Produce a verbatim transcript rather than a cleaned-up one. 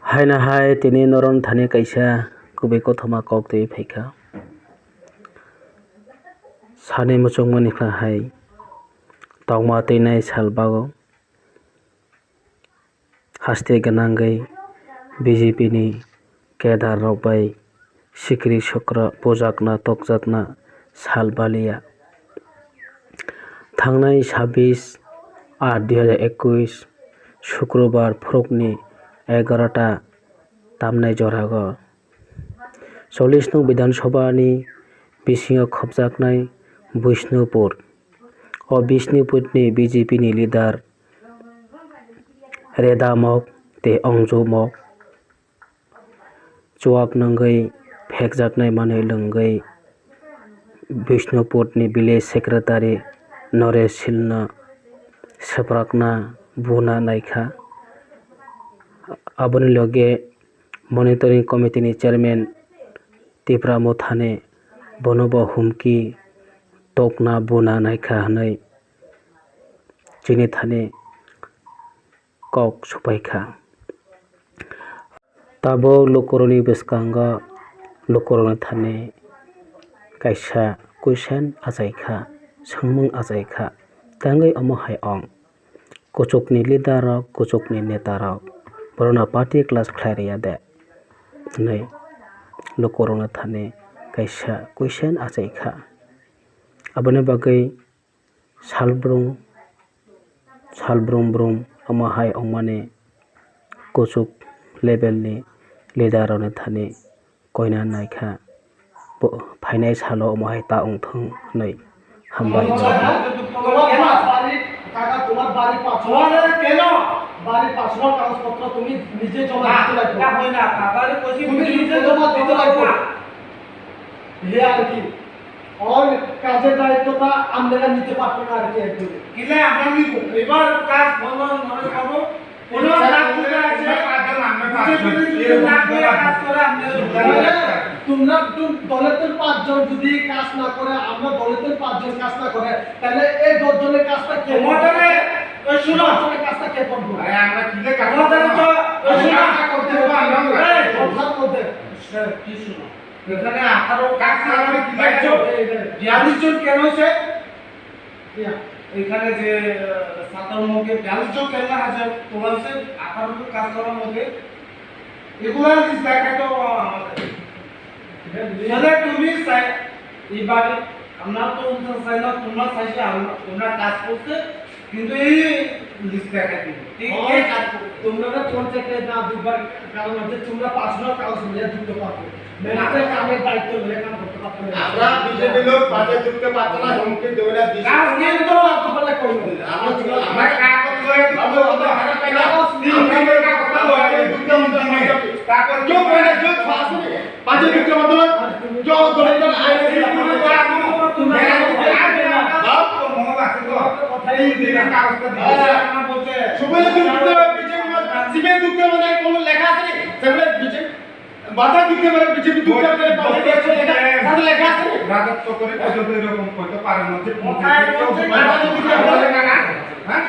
Haino hai tini norokni thani kaisa kubui kothoma kok twi phaikha. Sani muchungmani kha hai tongma twinai sal bago. Haste gwnangwi B J P ni kedar rok bai sikri sokra pujakna tokjakna sal baliya. Thangnai sabbish aat dui hazar ekush Sukrobar phurukni egarota tamnai jorago chollish nung Bidhan Sabha ni bisingo khopjaknai Bishnupur. O Bishnupur ni B J P ni leader Reda Mok tei Ongju Mok chuak nungwi phekjaknai manwi lwngwi Bishnupur ni village secretary Noresh Sil no swprakna buna naikha. Aboni loge monitoring committee ni chairman Tipra Motha ni bono bo humki tokna buna naikha hwnwi chini thani kok supaikha. Tabuk lukurokni bwskango lukurokni thani kaisa question achaikha, swngmung achaikha, tangwi omo hai ong, kuchukni leader rok, kuchukni neta rok, borokno party class khlai rwya de? Hwnwi lukurokni thani kaisa question achaikha. Aboni bagwi salbrum salbrum brum omo hai wngmani kuchuk level ni leader rokni thani koina naikha, bo phainai salo omo hai ta wngthung hwnwi hambai. তোমার বাড়ি, কাকা, তোমার বাড়ি পাঁচশো। তোমার কেন? বাড়ি পাঁচশো কাগজপত্র তুমি নিজে জমা দিতে লাগবে। তা হয় না, বাবারে কইছি তুমি নিজে জমা দিতে লাগবে। হে আর কি, ওর কাজের দায়িত্বটা আপনারা নিতে পারতো না আর কি একদম। কিলে আমরা নিব, এবার কাজ বন্ধ নয় করবো। কোনো কাজ যদি আছে, পাঁচজন, আমরা পাঁচজন। বিজেপি যদি না করে কাজ করে, আমরা তাহলে তোমরা একটু দলের তো পাঁচজন যদি কাজ না করে, আমরা দলের তো পাঁচজন কাজ না করে, তাহলে এই দশ জনের কাজটা কে করবে? তোমাদের ওই শুনো। দশ জনের কাজটা কে করবে? আরে আমরা কিলে কাজ তোমাদের করবো? তো ওই শুনো। কাজটা করতে হবে আমরা। এই কথার মধ্যে। স্যার, কি শুনো? এখানে আঠারো কাজ না করে কি কাজ করবে? বিয়াল্লিশ জন কেন হয়েছে? এখানে যে, আহ, সাতান্ন কে বিয়াল্লিশ জন কেন হাজার তোলা হয়েছে? আঠারো জন কাজ করার মধ্যে এগুলা লিস্ট দেখাইতে হবে আমাদের। তাহলে তুমি চাই, এবারে আমরা তো উনত্রিশ চাই না, তোমরা চাইছো, আমরা, তোমরা কাজ করছে, কিন্তু এই লিস্ট দেখাই দিবে। ঠিক আছে? তোমরা তো পঞ্চায়েতে না দুবার, কারণ হচ্ছে তোমরা পাঁচবার কাগজ নিয়ে ঢুকতে পারবে। ম্যানেজার কামের দায়িত্ব নিয়ে কাম করতে পারবে না। আমরা বিজেপি লোক পাঁচে ঢুকতে পারতো না, হুমকি দেবে না, দিছে। কাজ কিন্তু করতে পারলে করবে। আমরা তো, আমরা কাগজ লয়ে ঢুকতে পারবো না। কাগজ নিয়ে আমরা কাগজ লয়ে ঢুকতে পারবো না। তারপর কেউ বলে না, কেউ তো আসেনি। পাঁচে ঢুকতে পারতো না। কেউ দলিল আইনে এই দিনে কাগজটা দিবে। সুবল ঢুকতে হবে, বিজেপি সিমে ঢুকতে হবে, কোনো লেখা আছে নি? সেগুলো বিজেপি বাধা দিতে পারে, বিজেপি ঢুকতে পারে, বাধা দিতে পারে, লেখা, তাতে লেখা আছে নি? রাজত্ব করে পর্যন্ত এরকম করতে পারে না যে কোথায় বলছে? বাধা দিতে পারে। হ্যাঁ?